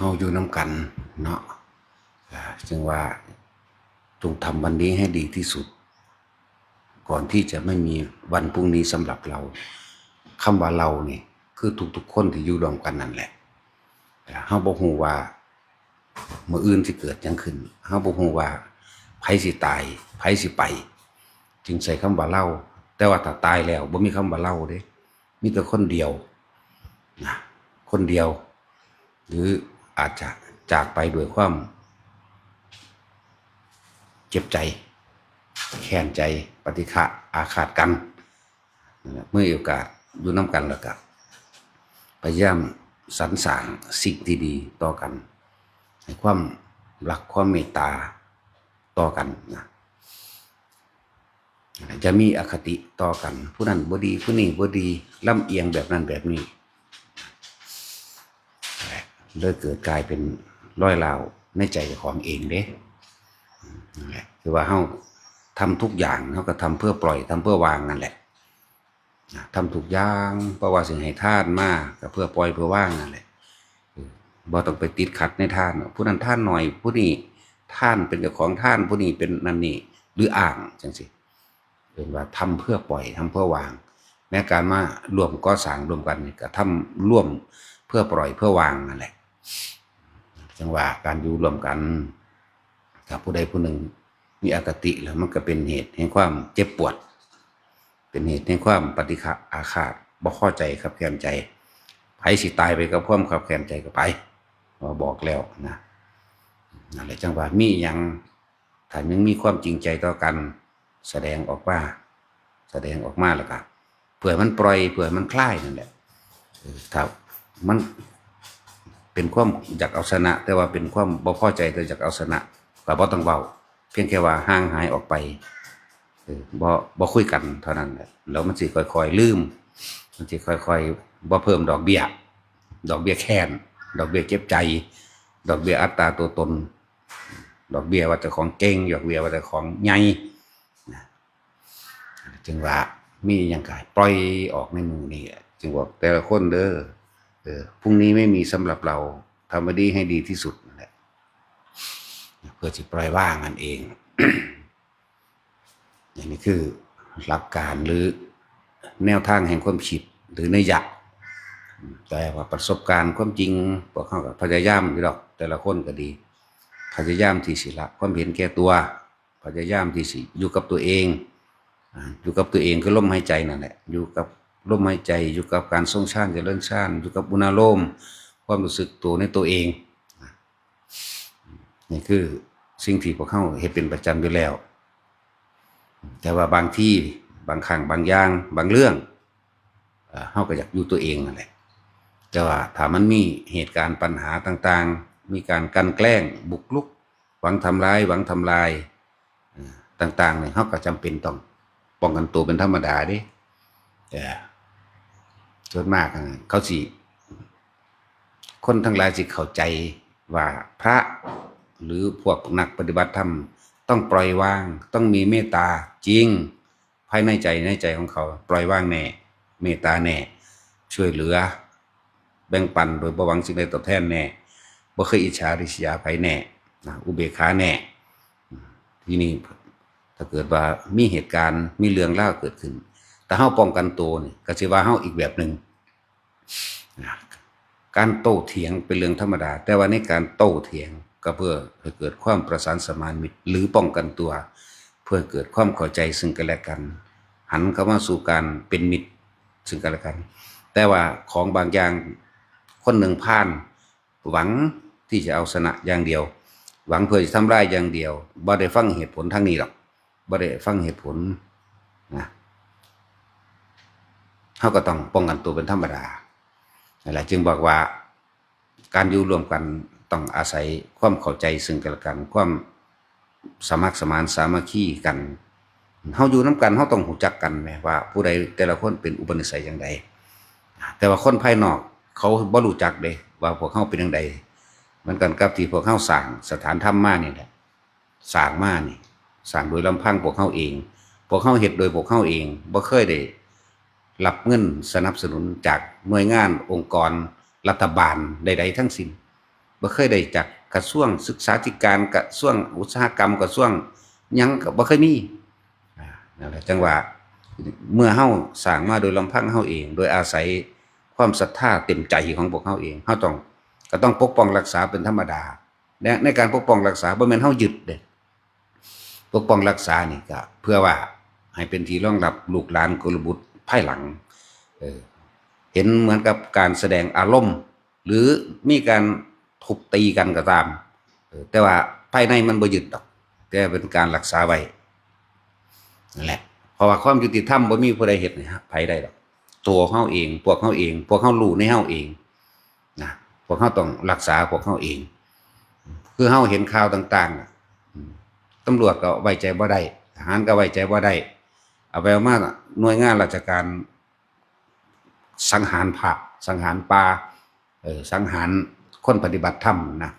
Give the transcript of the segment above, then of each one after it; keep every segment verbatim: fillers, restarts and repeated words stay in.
เฮาอยู่นำกันเนาะ อ่า จึงว่าจงทำวันนี้ให้ดีที่สุด ก่อนที่จะไม่มีวันพรุ่งนี้สำหรับเรา คำว่าเรานี่คือทุกๆคนที่อยู่ร่วมกันนั่นแหละ อ่า เฮาบ่ฮู้ว่ามื้ออื่นสิเกิดหยังขึ้น เฮาบ่ฮู้ว่าไผสิตาย ไผสิไป จึงใช้คำว่าเรา แต่ว่าถ้าตายแล้วบ่มีคำว่าเราเด้ มีแต่คนเดียวนะ คนเดียว หรืออาจจะจากไปด้วยความเจ็บใจ แค้นใจ ปฏิฆะอาฆาตกันนั่นแหละ เมื่อโอกาสอยู่นำกันแล้วก็พยายามสรรสร้างสิ่งที่ดีต่อกัน ให้ความรักความเมตตาต่อกันนะ จะมีอคติต่อกัน ผู้นั้นบ่ดี ผู้นี้บ่ดี ลำเอียงแบบนั้นแบบนี้ เลยเกิดกลายเป็นรอยร้าวในใจเจ้าของเองเด้ นั่นแหละ คือว่าเฮาทำทุกอย่าง เฮาก็ทำเพื่อปล่อย ทำเพื่อวางนั่นแหละ นะ ทำทุกอย่าง เพราะว่าสิให้ทานมาก็เพื่อปล่อยเพื่อวางนั่นแหละ เออ บ่ต้องไปติดขัดในทานเนาะ ผู้นั้นทานหน่อย ผู้นี้ทานเป็นเจ้าของทาน ผู้นี้เป็นนั่นนี่ หรืออ้างจังซี้ เอิ้นว่าทำเพื่อปล่อย ทำเพื่อวาง แม้การมาร่วมก่อสร้างร่วมกันนี่ก็ทำร่วมเพื่อปล่อยเพื่อวางนั่นแหละ จังว่าการอยู่ร่วมกัน ถ้าผู้ใดผู้หนึ่งมีอคติแล้ว มันก็เป็นเหตุแห่งความเจ็บปวด เป็นเหตุแห่งความปฏิฆะอาฆาต บ่พอใจคับแค้นใจ ไผสิตายไปกับความคับแค้นใจก็ไป ว่าบอกแล้วนะ นั่นแหละ จังว่ามีหยัง ถ้ายังมีความจริงใจต่อกัน แสดงออกมา แสดงออกมาแล้วก็ เพื่อให้มันปล่อย เพื่อให้มันคลายนั่นแหละ เออ ถ้ามันเป็นความอยากเอาชนะ แต่ว่าเป็นความบ่พอใจแต่อยากเอาชนะ ก็บ่ต้องเว้า เพียงแค่ว่าห่างหายออกไป เออ บ่ บ่คุยกันเท่านั้นแหละ แล้วมันสิค่อยๆลืม มันสิค่อยๆบ่เพิ่มดอกเบี้ย ดอกเบี้ยแค้น ดอกเบี้ยเจ็บใจ ดอกเบี้ยอัตตาตัวตน ดอกเบี้ยว่าเจ้าของเก่ง ดอกเบี้ยว่าเจ้าของใหญ่นะ จึงว่ามีหยังก็ปล่อยออกในมื้อนี้ จึงบอกแต่ละคนเด้อ เออ พรุ่งนี้ไม่มีสำหรับเรา ทำวันนี้ให้ดีที่สุดนั่นแหละ เพื่อสิปล่อยวางนั่นเอง อย่างนี้คือหลักการหรือแนวทางแห่งความคิดหรือนัยยะ แต่ว่าประสบการณ์ความจริง พวกเฮาก็พยายามอยู่ดอก แต่ละคนก็ดี พยายามที่สิละความเห็นแก่ตัว พยายามที่สิอยู่กับตัวเอง อ่า อยู่กับตัวเองคือลมหายใจนั่นแหละ อยู่กับลมหายใจ อยู่กับการทรงฌาน เจริญฌาน อยู่กับอุณาโลม ความรู้สึกตัวในตัวเอง นี่คือสิ่งที่พวกเฮาเฮ็ดเป็นประจำอยู่แล้ว แต่ว่าบางที บางครั้ง บางอย่าง บางเรื่อง เอ่อ เฮาก็อยากอยู่ตัวเองนั่นแหละ แต่ว่าถ้ามันมีเหตุการณ์ปัญหาต่างๆ มีการกลั่นแกล้ง บุกรุก หวังทำร้าย หวังทำลาย เอ่อ ต่างๆ นี่ เฮาก็จำเป็นต้องป้องกันตัวเป็นธรรมดาเด้ เอ่อ ส่วนมาก เอ่อ เขาสิ คนทั้งหลายสิเข้าใจว่าพระหรือพวกนักปฏิบัติธรรมต้องปล่อยวาง ต้องมีเมตตาจริง ภายในใจ ในใจของเขาปล่อยวางแน่ เมตตาแน่ ช่วยเหลือ แบ่งปันโดยบ่หวังสิ่งใดตอบแทนแน่ บ่เคยอิจฉาริษยาไผแน่ นะ อุเบกขาแน่ ทีนี้ถ้าเกิดว่ามีเหตุการณ์ มีเรื่องราวเกิดขึ้น ถ้าเฮาป้องกันตัวนี่ ก็สิว่าเฮาอีกแบบหนึ่ง นะ การโต้เถียงเป็นเรื่องธรรมดา แต่ว่าในการโต้เถียงก็เพื่อให้เกิดความประสานสมานมิตร หรือป้องกันตัว เพื่อให้เกิดความเข้าใจซึ่งกันและกัน หันเข้ามาสู่การเป็นมิตรซึ่งกันและกัน แต่ว่าของบางอย่าง คนหนึ่งพาลหวังที่จะเอาชนะอย่างเดียว หวังเพื่อจะทำลายอย่างเดียว บ่ได้ฟังเหตุผลทางนี้หรอก บ่ได้ฟังเหตุผลนะ เฮาก็ต้องป้องกันตัวเป็นธรรมดา นั่นแหละ จึงบอกว่าการอยู่ร่วมกันต้องอาศัยความเข้าใจซึ่งกันและกัน ความสมัครสมานสามัคคีกัน เฮาอยู่นำกัน เฮาต้องรู้จักกันแหม ว่าผู้ใดแต่ละคนเป็นอุปนิสัยอย่างใด แต่ว่าคนภายนอกเขาบ่รู้จักเด้ ว่าพวกเฮาเป็นจั่งใด เหมือนกันกับที่พวกเฮาสร้างสถานธรรมมานี่แหละ สร้างมานี่ สร้างโดยลำพังพวกเฮาเอง พวกเฮาเฮ็ดโดยพวกเฮาเอง บ่เคยได้รับเงินสนับสนุนจากหน่วยงานองค์กรรัฐบาลใดๆทั้งสิ้น บ่เคยได้จากกระทรวงศึกษาธิการ กระทรวงอุตสาหกรรม กระทรวงหยังก็บ่เคยมี อ่า นั่นแหละ จังว่าเมื่อเฮาสร้างมาโดยลำพังเฮาเอง โดยอาศัยความศรัทธาเต็มใจของพวกเฮาเอง เฮาต้อง ก็ต้องปกป้องรักษาเป็นธรรมดา และในการปกป้องรักษาบ่แม่นเฮายึดเด้ ปกป้องรักษานี่ก็เพื่อว่าให้เป็นที่รองรับลูกหลานกุลบุตรภายหลัง เออ เห็นเหมือนกับการแสดงอารมณ์ หรือมีการทุบตีกันก็ตาม เออ แต่ว่าภายในมันบ่ยึดดอก แต่เป็นการรักษาไว้ นั่นแหละ เพราะว่าความยุติธรรมบ่มีผู้ใดเฮ็ดให้ไผได้ดอก ตัวเฮาเอง พวกเฮาเอง พวกเฮารู้ในเฮาเอง นะ พวกเฮาต้องรักษาพวกเฮาเอง คือเฮาเห็นข่าวต่างๆ น่ะ อืม ตำรวจก็ไว้ใจบ่ได้ ทหารก็ไว้ใจบ่ได้ เอาไปเอามาหน่วยงานราชการสังหารพระ สังหารป่า เออ สังหารคนปฏิบัติธรรมนะ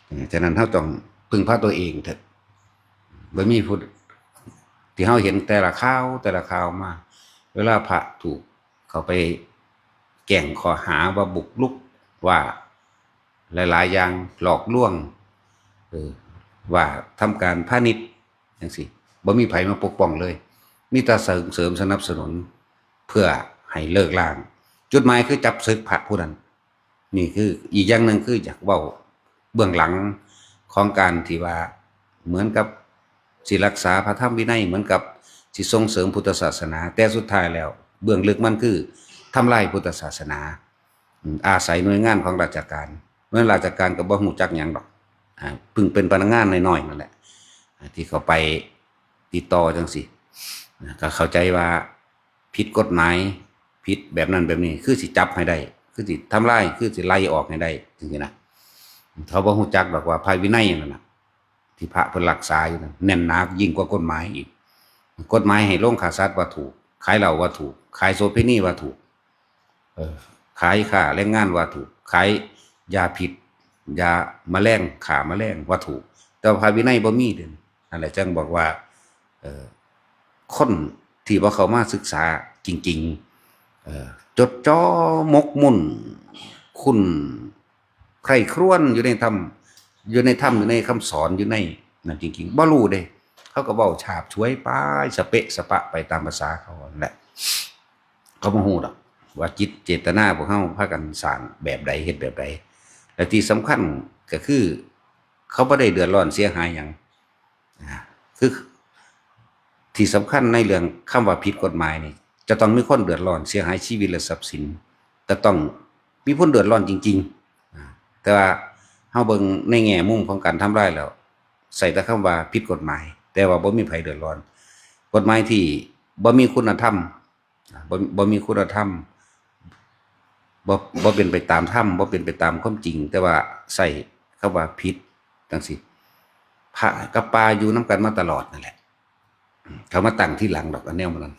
เออ ฉะนั้นเฮาต้องพึ่งพาตัวเองเถอะ บ่มีผู้ ที่เฮาเห็นแต่ละข่าว แต่ละข่าวมา เวลาพระถูกเข้าไปแจ้งข้อหาว่าบุกรุก ว่าหลายๆ อย่าง หลอกลวง เออ ว่าทำการพาณิชย์จังซี้ บ่มีไผมาปกป้องเลย มีแต่ส่งเสริมสนับสนุน เพื่อให้เลิกล้าง จุดหมายคือจับสึกพระผู้นั้น นี่คืออีกอย่างหนึ่ง คืออยากเว้าเบื้องหลังของการที่ว่าเหมือนกับสิรักษาพระธรรมวินัย เหมือนกับสิส่งเสริมพุทธศาสนา แต่สุดท้ายแล้วเบื้องลึกมันคือทำลายพุทธศาสนา อืม อาศัยหน่วยงานของราชการ หน่วยราชการก็บ่ฮู้จักหยังดอก อ่า เพิ่งเป็นพนักงานน้อยๆ นั่นแหละ อ่า ที่เขาไปติดต่อจังซี้ อ่า ก็เข้าใจว่าผิดกฎหมาย ผิดแบบนั้นแบบนี้ คือสิจับให้ได้ คือสิทำลาย คือสิไล่ออกให้ได้จังซี้นะ เขาบ่ฮู้จักดอกว่าพระวินัยนั่นน่ะ ที่พระเพิ่นรักษาอยู่นั่นแน่นหนายิ่งกว่ากฎหมายอีก กฎหมายให้ลงฆ่าสัตว์ว่าถูก ขายเหล้าว่าถูก ขายโสเภณีว่าถูก เออ ขายค้าแรงงานว่าถูก ขายยาพิษ ยาแมลง ฆ่าแมลงว่าถูก แต่ว่าพระวินัยบ่มีเด้อ นั่นแหละจังบอกว่า เอ่อ คนที่บ่เข้ามาศึกษาจริงๆ เอ่อ จดจ่อหมกมุ่น คุ้นใคร่ครวญอยู่ในธรรม อยู่ในธรรม อยู่ในคำสอน อยู่ในนั่นจริงๆ บ่รู้เด้ เขาก็เว้าฉาบฉวยไป สะเปะสะปะไปตามภาษาเขานั่นแหละ เขาบ่ฮู้ดอกว่าจิตเจตนาพวกเฮาพากันสร้างแบบใด เฮ็ดแบบใด และที่สำคัญก็คือ เขาบ่ได้เดือดร้อนเสียหายหยัง อ่า คือที่สำคัญในเรื่องคำว่าผิดกฎหมายนี่ จะต้องมีคนเดือดร้อนเสียหายชีวิตและทรัพย์สิน จะต้องมีคนเดือดร้อนจริงๆ อ่า แต่ว่าเฮาเบิ่งในแง่มุมของการทำลายแล้ว ใส่แต่คำว่าผิดกฎหมาย แต่ว่าบ่มีไผเดือดร้อน กฎหมายที่บ่มีคุณธรรม อ่า บ่ บ่มีคุณธรรม บ่ บ่เป็นไปตามธรรม บ่เป็นไปตามความจริง แต่ว่าใส่คำว่าผิดจังซี้ พระกับป่าอยู่นำกันมาตลอดนั่นแหละ เขามาตั้งทีหลังดอกอันแนวมันนั้น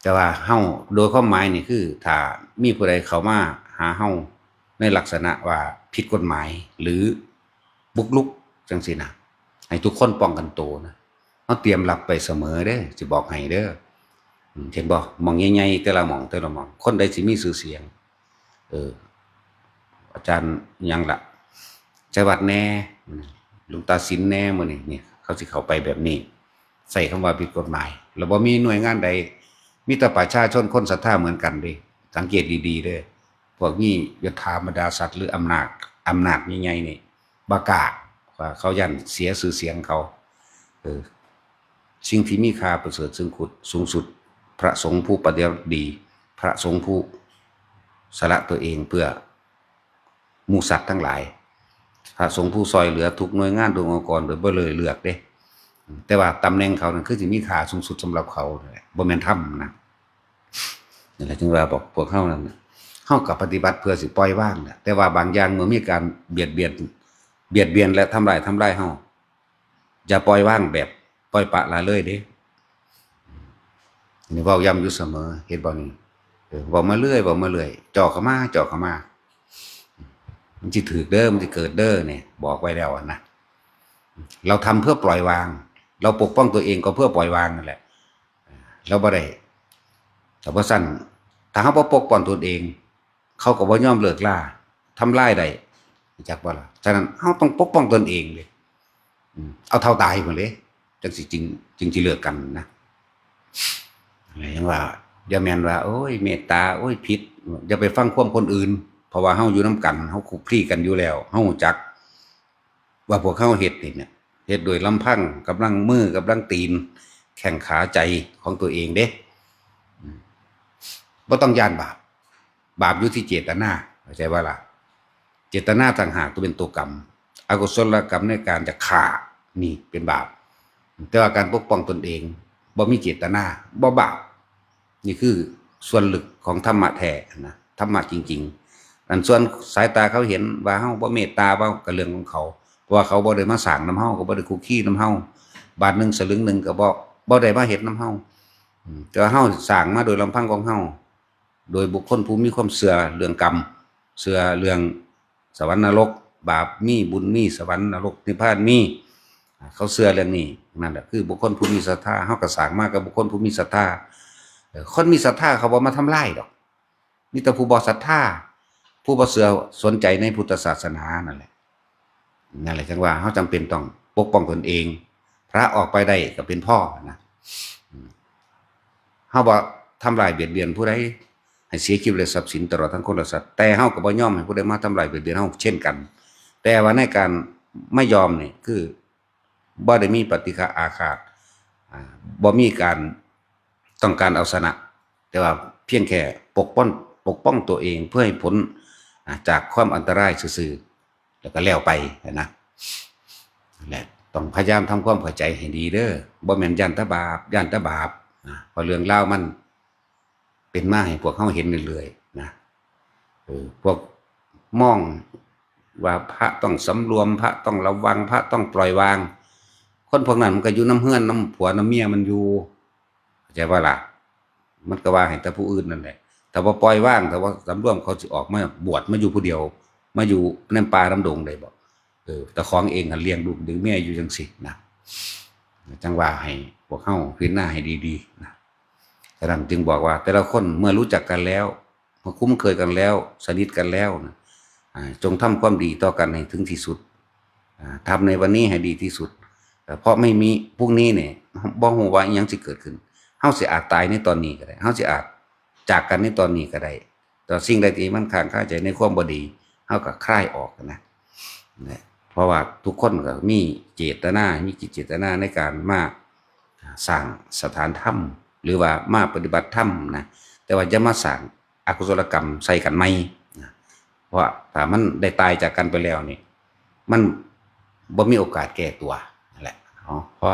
แต่ว่าเฮาโดยความหมายนี่คือ ถ้ามีผู้ใดเข้ามาหาเฮาในลักษณะว่าผิดกฎหมาย หรือบุกรุกจังซี้นะ ให้ทุกคนป้องกันตัวนะ เฮาเตรียมรับไปเสมอเด้อ สิบอกให้เด้อ อืม เห็นบ่ หม่องใหญ่ๆ แต่ละหม่อง แต่ละหม่อง คนใดสิมีชื่อเสียง เออ อาจารย์หยังล่ะ ชัยวัฒน์แน่ หลวงตาสินแน่ มื้อนี้นี่ เขาสิเข้าไปแบบนี้ ใส่คำว่าผิดกฎหมาย แล้วบ่มีหน่วยงานใด มีแต่ประชาชนคนศรัทธาเหมือนกันเด้ สังเกตดีๆ เด้อ พวกมียศถาบรรดาศักดิ์หรืออำนาจ อำนาจใหญ่ๆ นี่ บ่กล้า ว่าเขาย้านเสียชื่อเสียงเขา เออ สิ่งที่มีค่าประเสริฐสูงสุด สูงสุด พระสงฆ์ผู้ปฏิบัติดี พระสงฆ์ผู้สละตัวเองเพื่อหมู่สัตว์ทั้งหลาย พระสงฆ์ผู้ซอยเหลือทุกหน่วยงานทุกองค์กรโดยบ่เลยเลือกเด้ แต่ว่าตำแหน่งเขานั่นคือสิมีค่าสูงสุดสำหรับเขานั่นแหละ บ่แม่นธรรมนะ นั่นแหละจึงว่าบอกพวกเฮานั่นน่ะ เฮาก็ปฏิบัติเพื่อสิปล่อยวางแหละ แต่ว่าบางอย่างเมื่อมีการเบียดเบียน เบียดเบียนและทำลาย ทำลายเฮา อย่าปล่อยวางแบบปล่อยปละละเลยเด้ นี่เว้าย้ำอยู่เสมอ เห็นบ่นี่ เออ เว้ามาเรื่อย เว้ามาเรื่อย จ่อเข้ามา จ่อเข้ามา มันสิถืกเด้อ มันสิเกิดเด้อเนี่ย บอกไว้แล้วอะนะ เราทำเพื่อปล่อยวาง เราปกป้องตัวเองก็เพื่อปล่อยวางนั่นแหละ เราบ่ได้ แต่ว่าซั่น ถ้าเฮาบ่ปกป้องตนเอง เขาก็บ่ยอมเลิกลา ทำลายได้ จักบ่ล่ะ? ฉะนั้นเฮาต้องปกป้องตนเองเด้ อืม เอาเท่าตายพู้นเด้ จั่งสิ จึง จึงสิเลิกกันนะ ยังว่า อย่าแม่นว่า โอ้ย เมตตา โอ้ย ผิด อย่าไปฟังความคนอื่น เพราะว่าเฮาอยู่นำกัน เฮาคลุกคลีกันอยู่แล้ว เฮารู้จัก ว่าพวกเฮาเฮ็ดนี่เนี่ย เฮ็ดโดยลำพัง กำลังมือ กำลังตีน แข้งขาใจของตัวเองเด้ อืม บ่ต้องย้านบาป บาปอยู่ที่เจตนา เข้าใจบ่ล่ะ? เจตนาต่างหากตัวเป็นตัวกรรม อกุศลกรรมในการจะฆ่า นี่เป็นบาป แต่ว่าการปกป้องตนเอง บ่มีเจตนา บ่บาป นี่คือส่วนลึกของธรรมะแท้นะ ธรรมะจริงๆ อันส่วนสายตาเขาเห็นว่าเฮาบ่เมตตา บ่ ก็เรื่องของเขา เพราะว่าเขาบ่ได้มาสร้างนำเฮา ก็บ่ได้คุกคีนำเฮา บาทหนึ่งสลึงหนึ่งก็บ่ บ่ได้มาเฮ็ดนำเฮา อืม แต่ว่าเฮาสร้างมาโดยลำพังของเฮา โดยบุคคลผู้มีความเชื่อเรื่องกรรม เชื่อเรื่องสวรรค์นรก บาปมี บุญมี สวรรค์นรกนิพพานมี อ่า เขาเชื่อเรื่องนี้ นั่นแหละคือบุคคลผู้มีศรัทธา เฮาก็สร้างมากับบุคคลผู้มีศรัทธา เอ่อ คนมีศรัทธาเขาบ่มาทำลายดอก มีแต่ผู้บ่ศรัทธา ผู้บ่เชื่อสนใจในพุทธศาสนานั่นแหละ นั่นแหละจั่งว่าเฮาจำเป็นต้องปกป้องตนเอง พระออกไปได้ก็เป็นพ่อนะ อืม เฮาบ่ทำลายเบียดเบียนผู้ใด ให้เสียชีวิตและทรัพย์สินตลอดทั้งคนและสัตว์ แต่เฮาก็บ่ยอมให้ผู้ใดมาทำลายเบียดเบียนเฮาเช่นกัน แต่ว่าในการไม่ยอมนี่คือบ่ได้มีปฏิฆะอาฆาต อ่า บ่มีการต้องการเอาชนะ แต่ว่าเพียงแค่ปกป้อง ปกป้องตัวเองเพื่อให้พ้น อ่า จากความอันตรายซื่อๆ แล้วก็แล้วไปนะ และต้องพยายามทำความเข้าใจให้ดีเด้อ บ่แม่นย้านแต่บาป ย้านแต่บาปนะ เพราะเรื่องราวมันเป็นมาให้พวกเฮาเห็นเรื่อยๆ นะ เออ พวกมองว่าพระต้องสำรวม พระต้องระวัง พระต้องปล่อยวาง คนพวกนั้นมันก็อยู่นำเฮือนนำผัวนำเมียมันอยู่ เข้าใจบ่ล่ะ? มันก็ว่าให้แต่ผู้อื่นนั่นแหละ ถ้าบ่ปล่อยวาง ถ้าบ่สำรวม เขาสิออกมาบวช มาอยู่ผู้เดียว มาอยู่ในป่านำดงได้บ่? เออ เจ้าของเองหั้นเลี้ยงลูกเลี้ยงเมียอยู่จั่งซี้นะ จั่งว่าให้พวกเฮาพิจารณาให้ดีๆ นะ ฉะนั้นจึงบอกว่าแต่ละคนเมื่อรู้จักกันแล้ว เมื่อคุ้นเคยกันแล้ว สนิทกันแล้วนะ อ่า จงทำความดีต่อกันให้ถึงที่สุด อ่า ทำในวันนี้ให้ดีที่สุด เอ่อ เพราะไม่มีพรุ่งนี้เนี่ย บ่ฮู้ว่าอิหยังสิเกิดขึ้น เฮาสิอาจตายในตอนนี้ก็ได้ เฮาสิอาจจากกันในตอนนี้ก็ได้ แต่สิ่งใดที่มันค้างคาใจในความบ่ดี เฮาก็คลายออกนะ นะ เพราะว่าทุกคนก็มีเจตนา มีจิตเจตนาในการมาสร้างสถานธรรม หรือว่ามาปฏิบัติธรรมนะ แต่ว่าอย่ามาสร้างอกุศลกรรมใส่กันใหม่นะ เพราะถ้ามันได้ตายจากกันไปแล้วนี่ มันบ่มีโอกาสแก้ตัว นั่นแหละ อ๋อ พอ